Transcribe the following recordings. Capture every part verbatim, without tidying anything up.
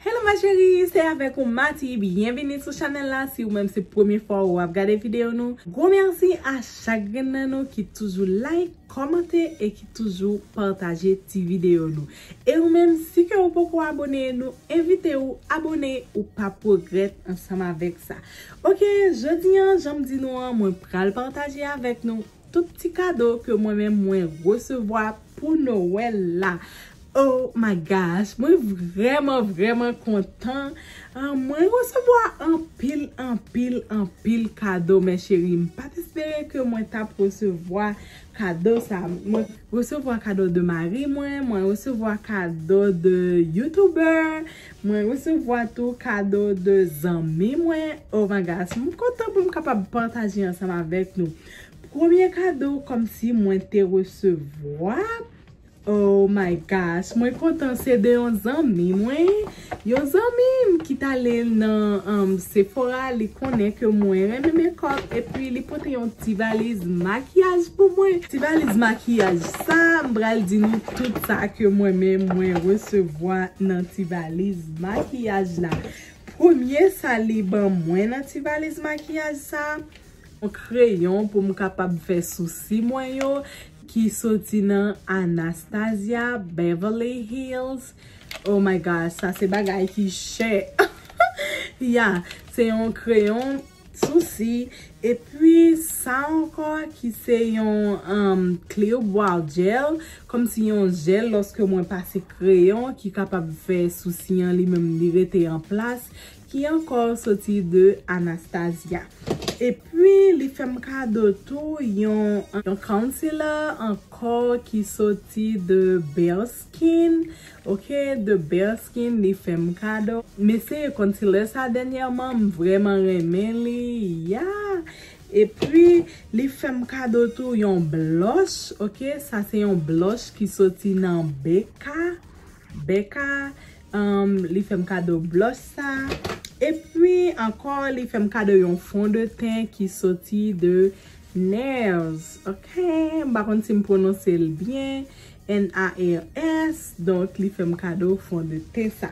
Hello ma chérie, se avèk ou Mati. Byenvini sou chanèl la. Si ou menm se premye fwa ou ap gade videyo nou, gwo mèsi a chak grenn nan nou ki toujou like, kòmante e ki toujou pataje ti videyo nou. E ou menm, si ke ou poko abone, nou envite ou abone, ou p ap regrèt ansanm avèk sa. Ok, jodi an, jan m di nou an, mwen pral pataje avèk nou tout ti kado ke mwen menm mwen resevwa pou Nowèl la. Oh my gosh, mwen vrèman, vrèman kontan. Ah, mwen resevwa anpil, anpil, anpil kado, mes chéries. M pa t espere ke mwen t ap resevwa kado sa. Mwen resevwa kado de mari mwen, mwen resevwa kado de YouTuber, mwen resevwa tou kado de zanmi mwen. Oh my gosh, m kontan pou m kapab pataje ansanm avèk nou. Premye kado kòmsi mwen te resevwa. Oh my gosh, mwen kontan, se de yon zanmi mwen. Yon zanmi m ki t ale nan um, Sephora, li konnen ke mwen renmen makeup, epi li pote yon ti valiz makiyaj pou mwen. Ti valiz makiyaj sa, m pral di nou tout sa ke mwen menm mwen resevwa nan ti valiz makiyaj la. Premye sa li ban mwen nan ti valiz makiyaj sa, yon kreyon pou m kapab fè sousi mwen yo, ki soti nan Anastasia Beverly Hills. Oh my gosh, sa se bagay ki chè. Ya, se yon kreyon sousi. Epi sa ankò ki se yon um, clear brow gel, kòmsi yon jèl lòske mwen pase kreyon ki kapab fè sousi an li menm li rete an plas, ki ankò soti de Anastasia. Epi li fè m kado tou yon, yon concealer ankò ki soti de Bare Skin. Ok, de Bare Skin li fè m kado. M eseye concealer sa dènyèman, m vrèman renmen li. Ya! Epi li fè m kado tou yon blush. Ok, sa se yon blush ki soti nan Becca. Becca, um, li fè m kado blush sa. Epi ankò, li fè m kado yon fond de teint ki soti de Nars. Ok, m pa konn si m pwononse l byen. N A R S. Donk, li fè m kado fond de teint sa.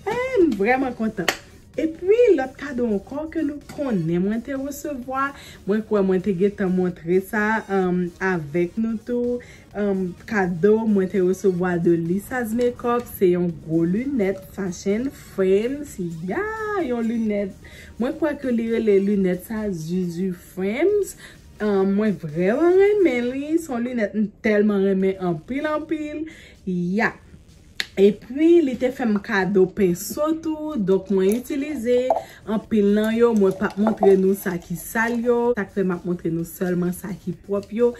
Eh, m vrèman kontan. Epi, lòt kado ankò ke nou konnen mwen te resevwa. Mwen kwè mwen te gentan montre sa um, avèk nou tou. Um, kado mwen te resevwa de Lisa's Makeup, se yon gwo linèt Fashion Frames. Ya, yon linèt. Mwen kwè ke li rele linèt sa Zuzu Frames. Um, mwen vrèman renmen li. Se yon linèt m tèlman renmen anpil, anpil. Ya. Epi, li te fè m kado penso tou, donk mwen itilize anpil nan yo, mwen p ap montre nou sa ki sal yo, sa k fè m ap montre nou sèlman sa ki pwòp yo.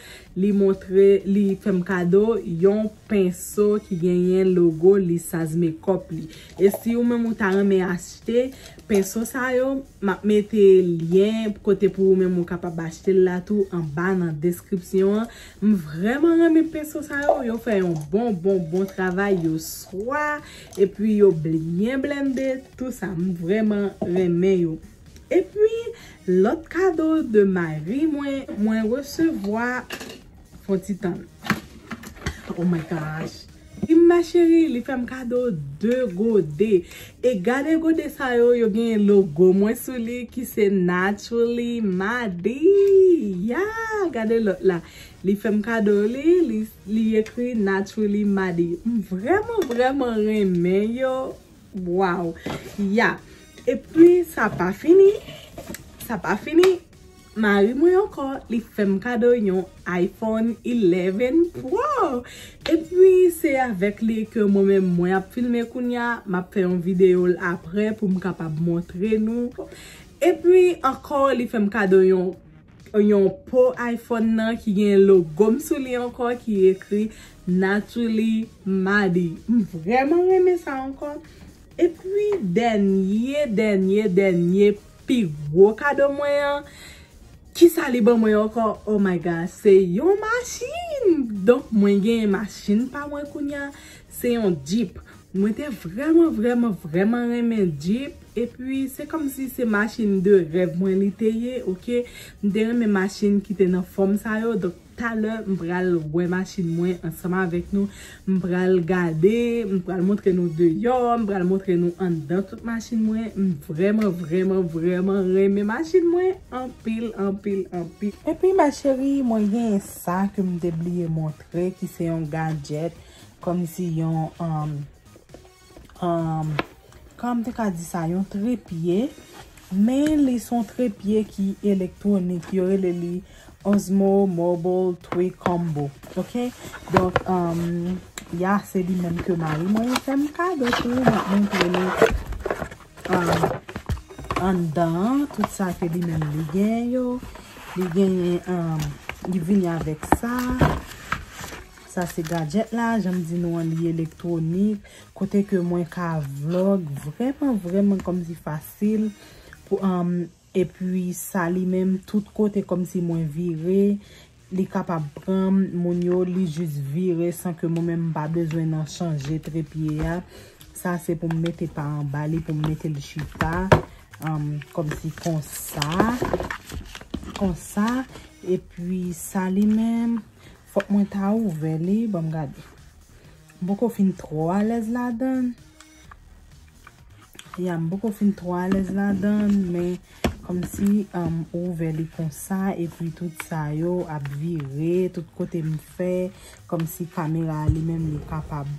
Li montre, li fè m kado yon penso ki genyen logo Lisa's Makeup li. E si ou menm ou ta renmen achte penso sa yo, m ap mete lyen kote pou ou menm ou kapab achte l la tou anba nan deskripsyon an. M vrèman renmen penso sa yo, yo fè yon bon, bon, bon travay, yo swa, epi yo byen blende, tou sa, m vrèman renmen yo. Epi, lòt kado de mari mwen, mwen resevwa, fon ti tann. Oh my gosh. Li ma chérie, li fè m kado de gode. E gade gode sa yo, yo gen logo mwen sou li ki se Naturally Madi. Ya, gade lòt la. Li fè m kado li, li, li ekri Naturally Madi. M vrèman, vrèman renmen yo. Wow. Ya. Epi, sa pa fini. Sa pa fini. Mari mwen ankò, li fè m kado yon iPhone eleven Pro. Epi, se avèk li ke mwen menm mwen ap filme kounye a, m ap fè yon videyo l apre pou m kapab montre nou. Epi, ankò, li fè m kado yon, yon po iPhone nan ki gen logo m sou li ankò, ki ekri Naturally Madi. M vrèman renmen sa ankò. Epi, dènye, dènye, dènye, pi gwo kado mwen an, kisa li ban mwen ankò? Oh my God, se yon machin! Donk, mwen gen machin pa mwen kounye a, se yon Jeep. Mwen te vrèman, vrèman, vrèman renmen Jeep. Epi, se kòmsi se machin de rèv mwen li te ye, oke? M te renmen machin ki te nan fòm sa yo. Donk, talè, m pral wè machin mwen ansanm avèk nou. M pral gade, m pral montre nou deyò, m pral montre nou anndan tout machin mwen. M vrèman, vrèman, vrèman renmen machin mwen anpil, anpil, anpil. Epi, ma chérie, mwen gen sa ke m te bliye montre, ki se yon gadget, kòmsi yon, um, um, kòman m te ka di sa, yon trepye, men li se yon trepye ki elektwonik. Yo rele li Osmo Mobile Toy Combo. Oke? Donk, um, ya, se li menm ke mari mwen fè m kado tou. M ap montre nou, um, anndan an, tout sa ke li menm li gen yo. Li genyen, um, li vini avèk sa. Sa se gadget la, jan m di nou an, li elektwonik. Kote ke mwen ka vlog vrèman, vrèman kòmsi fasil. Pou, um, epi sa li menm, tout kote kòmsi mwen vire, li kapab pran moun yo, li jis vire san ke mwen menm m pa bezwen nan chanje trepye a. Sa se pou m mete pa anba li, pou m mete l chita, um, kòmsi konsa, konsa. Epi sa li menm, fòk mwen ta ouvè li, ban m gade. M poko fin twò alèz ladan l. Ya, m poko fin twò alèz ladan l, men kòmsi, um, ou ouvè li konsa, epi tout sa yo ap vire, tout kote m fè, kòmsi kamera a li menm li kapab,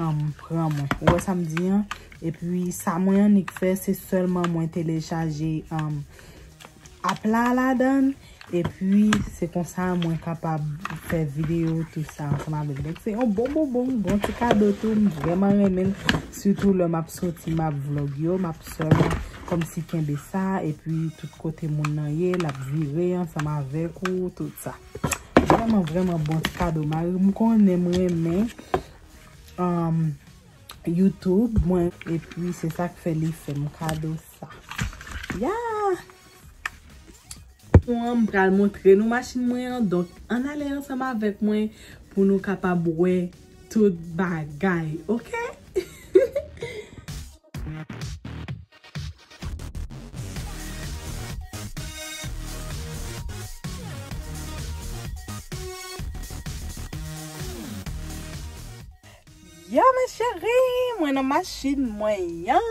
um, pran mwen. Ou wè sa m di an? Epi sa mwen annik fè, se sèlman mwen telechaje, um, app la ladan l. Epi, se konsa mwen kapab fè videyo, tout sa ansanm avèk. Donk, se yon bon, bon, bon, bon ti kado tou. M vrèman renmen l. Sitou lè m ap soti, m ap vlog yo, m ap sèlman kòmsi kenbe sa. Epi, tout kote moun nan ye, l ap vire ansanm avèk ou, tout sa. Vrèman, vrèman bon ti kado. Mari m konnen m renmen, um, YouTube mwen. Epi, se sa k fè li fè m kado sa. Ya! Pou an, m pral montre nou machin mwen an. Donk, ann ale ansanm avèk mwen pou nou kapab wè tout bagay, oke? Yo, mes chéris, mwen nan machin mwen an.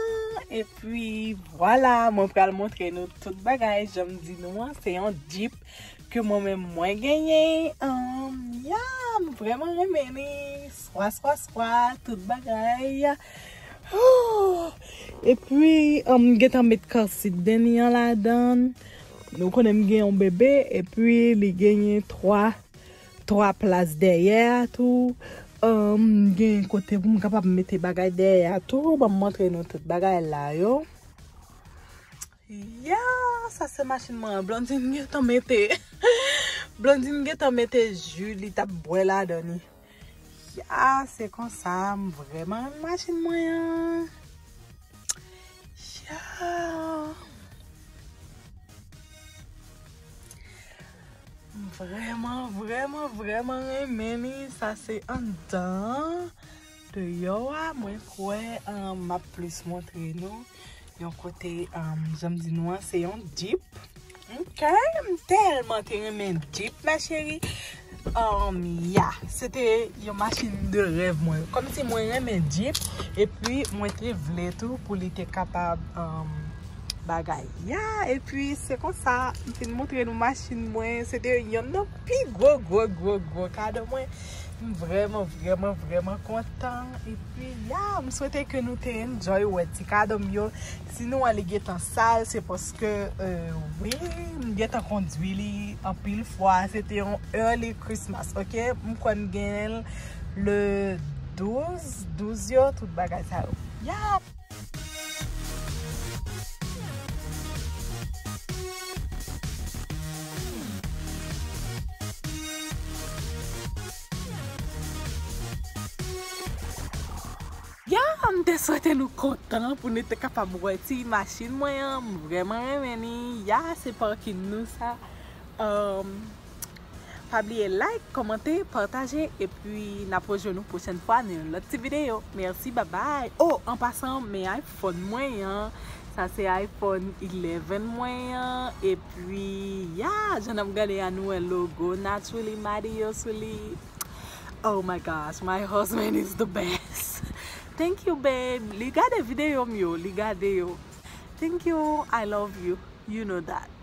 Epi, vwala, mwen pral montre nou tout bagay. Jan m di nou an, se yon Jeep ke mwen menm mwen genyen. Ahn, ya, m vrèman renmen li. Swa, swa, swa, tout bagay. Epi, ahn, m gentan met car seat dènye an ladan. Nou konnen m gen yon bebe, epi li genyen twa twa plas dèyè a tou. Ahn, gen kote pou m kapab mete bagay dèyè a tou. Ban m montre nou tout bagay la yo. Ya, sa se machin mwen an. Blondine gentan mete, Blondine gentan mete ji li t ap bwè ladan li. Ya, se konsa, m vrèman renmen machin mwen an. Ya. M vrèman, vrèman, vrèman renmen li. Sa se anndan an. Deyò a, mwen kwè, ahn, m ap plis montre nou yon kote, ahn, jan m di nou an, se yon Jeep. Ok, m tèlman te renmen Jeep, ma chérie. Um, ya, se te yon machin de rèv mwen. Kòmsi mwen renmen Jeep, epi mwen te vle tou pou li te kapab, um, bagay. Ya, epi se konsa, m fin montre nou machin mwen. Se te yonn nan pi gwo, gwo, gwo, gwo kado mwen. M vrèman, vrèman, vrèman kontan. Epi, ya, m swete ke nou te enjoy wè ti kado m yo. Si nou wè li gentan sal, se paske, euh, wi, m gentan kondwi li anpil fwa. Se te yon early Christmas, ok? M kwè m genyen l le douz, douz yo, tout bagay sa yo. Ya! Ya, m te swete nou kontan pou nou te kapab wè ti machin mwen an. M vrèman renmen li. Ya, se parking nou sa. Um, Pa bliye like, kòmante, pataje, epi n ap rejwenn nou pwochèn fwa nan yon lòt ti videyo. Mèsi, babay. Oh, an pasan, men iPhone mwen an. Sa se iPhone eleven mwen an. Epi, ya, jan n ap gade a, nou wè logo Naturally Mario sou li. Oh my gosh, my husband is the best. Thank you, babe. Li gade videyo m yo, li gade yo. Thank you, I love you. You know that.